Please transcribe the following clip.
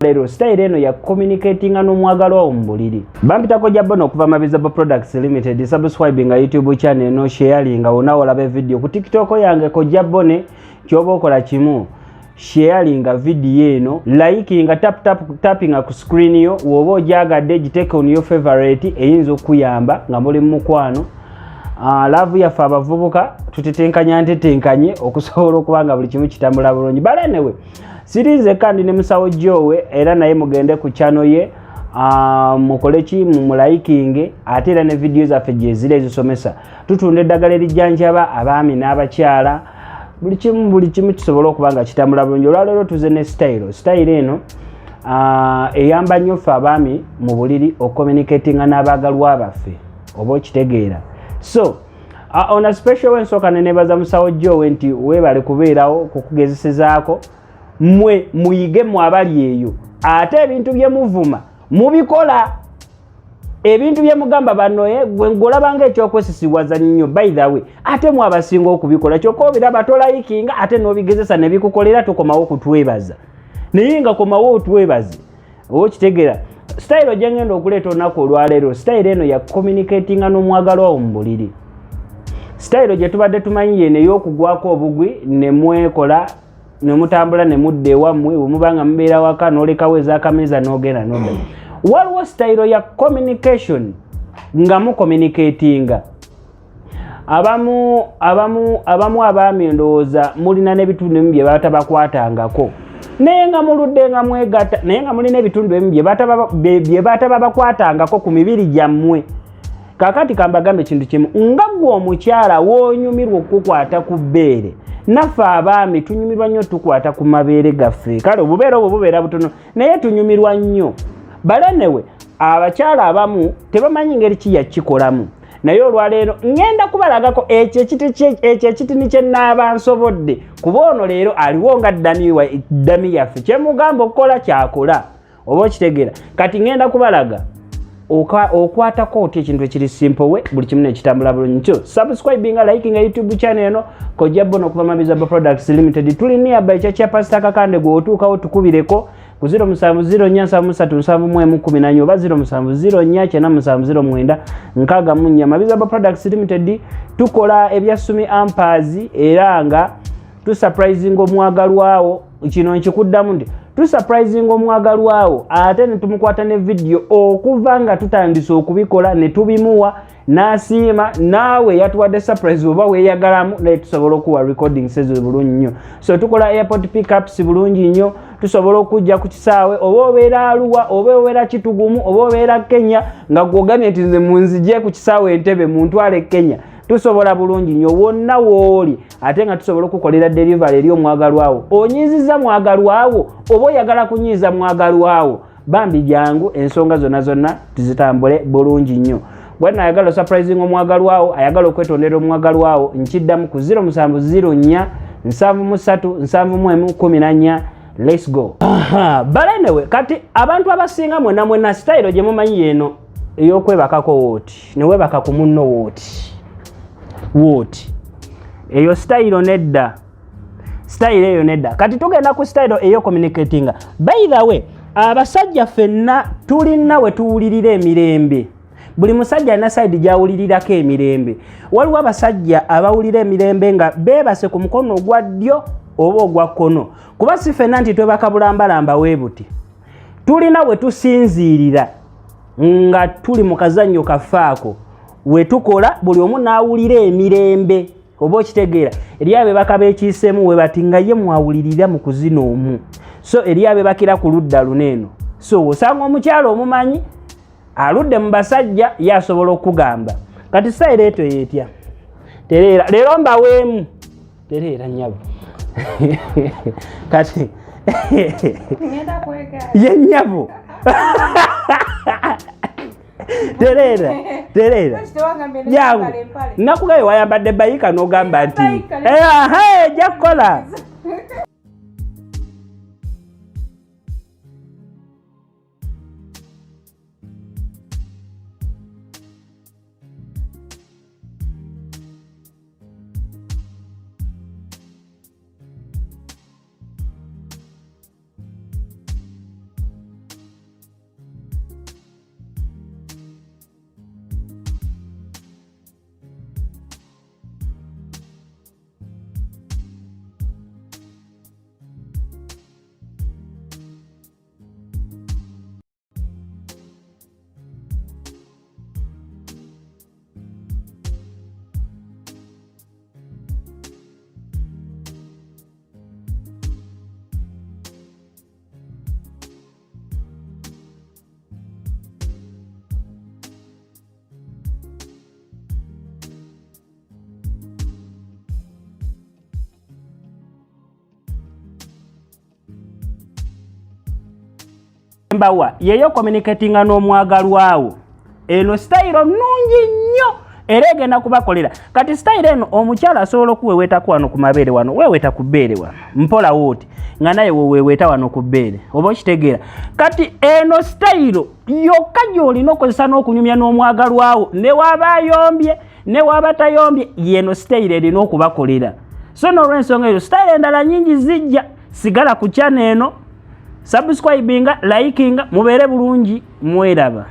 Leero sitayiro eno ya communicatinga n'omwagalwa wo mu buliri. Bampitako Jabona okuva Mabizabo Products Limited. Subscribinga YouTube channel eno, sharinga wonna olaba video ku TikTok yange Kojja Bone. Kyoba okola kimu, sharinga video eno, likinga, tap tap tappinga ku screen yo. Woba ojagadde, giteeke on your favorite, eyinza okukuyamba nga muli mu mukwano. Love yaffe abavubuka tutetenkanya ntetenkanye okusobola okuba nga buli kimu kitambula bulungi. But anyway, siri nzekka, ndi ne musawo Jowe, era naye mugende ku channel ye, mukole ki, mumulikinge, ate era ne vidiyo zaffe gyezira ezisomesa. Tutunda eddagala erijjanjaba abaami n'abakyala, buli kimu, buli kimu kisobole okuba nga kitambula bulungi. Olwaleero tuze ne style. Style eno eyamba nnyo ffe abaami mu buliri okucommunicatinga n'abaagalwa baffe, oba okitegeera. So on a special way, nsooka nenebaza musawo Jowe nti weebale kubeerawo kukugezesezaako. Mmwe muyige, mwe abali eyo, ate ebintu bye muvuma mubikola, ebintu bye mugamba bano gwe ng'olabanga ekyokwesisiwaza nnyo. By the way, ate mwe abasinga okubikola, kyokka obiraba tolikinga, ate n'obigezesa ne bikukolera, tukomawo okutwebaza. Naye nga komawo otwebaze, oba okitegeera. Sitayiro gye ngenda okuleeta olunaku olwaleero, sitayiro eno ya communicatinga n'omwagalwa wo mu buliri. Sitayiro gye tubadde tumanyi yeno ey'okugwako obugwi ne mwekola ne mutambula ne mudda ewammwe, bwe muba nga mubeera waka, n'olekawo ez'akameeza n'ogenda n'odda. Waliwo sitayiro ya communication nga mucommunicatinga. Abamu abaami ndowooza mulina n'ebitundu ebimu bye batabakwatangako, naye nga muludde nga mwegatta, naye nga mulina ebitundu ebimu bye bataba bakwatangako ku mibiri gyammwe. Kakati kambagambe ekintu kimu: nga ggwe omukyala woonyumirwa okukukwata ku bbeere, naffe abaami tunyumirwa nnyo tukwata ku mabeere gaffe. Kale obubeere obwo bubeera butono, naye tunyumirwa nnyo. Balenewe abakyala abamu tebamanyi ngeri ki yakikolamu, naye olwaleero ŋŋenda kubalagako ekyo ekitini kye naaba nsobodde, kuba ono leero aliwo nga dummy yaffe. Kyemugamba okukola kyakola, oba okitegeera. Kati ŋŋenda kubalaga okwatako otya ekintu ekiri simple we buli kimu nekitambula bulungi. Kyo subscribinga, likinga YouTube channel eno, Kojja Bono okuva Mabizabo Products Limited. Tuli nearby kyakya Pastor Kakande. Gwe otuukawo tukubireko ku 0704737114 oba 0704970964. Mabizabo Products Limited, tukola ebya sumi hampers, era nga tusurprising omwagalwawo. Kino nkikuddamu nti tusurprising omwagalwawo, ate ne tumukwata ne vidiyo okuva nga tutandise okubikola ne tubimuwa n'asiima. Naawe yatuwadde surprise oba weeyagalamu, naye tusobola okuwa recording sezo bulungi nnyo. So tukola airport pickups bulungi nnyo, tusobola okujja ku kisaawe, oba obeera Aluwa, oba obeera Kitugumu, oba obeera Kenya, nga gwogambye nti nze munzije ku kisaawe Entebe muntwale Kenya, tusobola bulungi nnyo wonna wooli. Ate nga tusobola okukolera delivery eri omwagalwawo. Onyiiziza mwagalwawo oba oyagala kunyiiza mwagalwawo, bambi jangu, ensonga zonna zonna tuzitambule bulungi nnyo. Bwana ayagala osurprising omwagalwawo, ayagala okwetondera omwagalwawo, nkiddamu ku 0704 73 71 14. Let's go. But anyway, kati abantu abasinga mwena mwena sitayiro gye mumanyi yeeno ey'okwebakako wooti neweebaka ku munno wooti wooti. Eyo sitayiro nedda, sitayiro eyo nedda. Kati tugenda ku sitayiro ey'ocommunicatinga. By the way, abasajja ffenna tulina we tuwulirira emirembe. Buli musajja alina side gyawulirirako emirembe. Waliwo abasajja abawulira emirembe nga beebase ku mukono ogwa ddyo oba ogwa kkono, kuba si ffenna nti twebaka bulambalamba weebuti. Tulina we tusinziirira nga tuli mu kazannyo kaffe ako we tukola, buli omu n'awulira emirembe, oba okitegeera. Eri abebaka bekiiseemu we bati nga ye mwawulirira mu kuzina omu, so eri abebakira ku ludda luno eno. So osanga omukyalo omumanyi aludde mu basajja, ye asobola okugamba. Kati sayiro eto yeetya? Tereera, leero mbaweemu. Tereera nnyabo. Kati ye nnyabo, tereera, tereera, jangu. Nakugaye wayambadde bayika n'ogamba nti ejja kukola. Mbawa yeyo communicatinga n'omwagalwawo. Eno sitayiro nnungi nnyo era egenda kubakolera. Kati sitayiro eno omukyala asobola okuweweetako wano ku mabeere, wano weeweeta ku bbeere wano mpola wooti nga naye weweweeta wano ku bbeere, oba okitegeera. Kati eno sitayiro yokka gy'olina okozesa n'okunyumya n'omwagalwawo, ne waba ayombye ne waba tayombye, yeno sitayiro erina okubakolera. So n'olwensonga eyo sitayiro endala nyingi zijja. Sigala ku channel eno, subscribinga, likinga, mubeere bulungi, mweraba.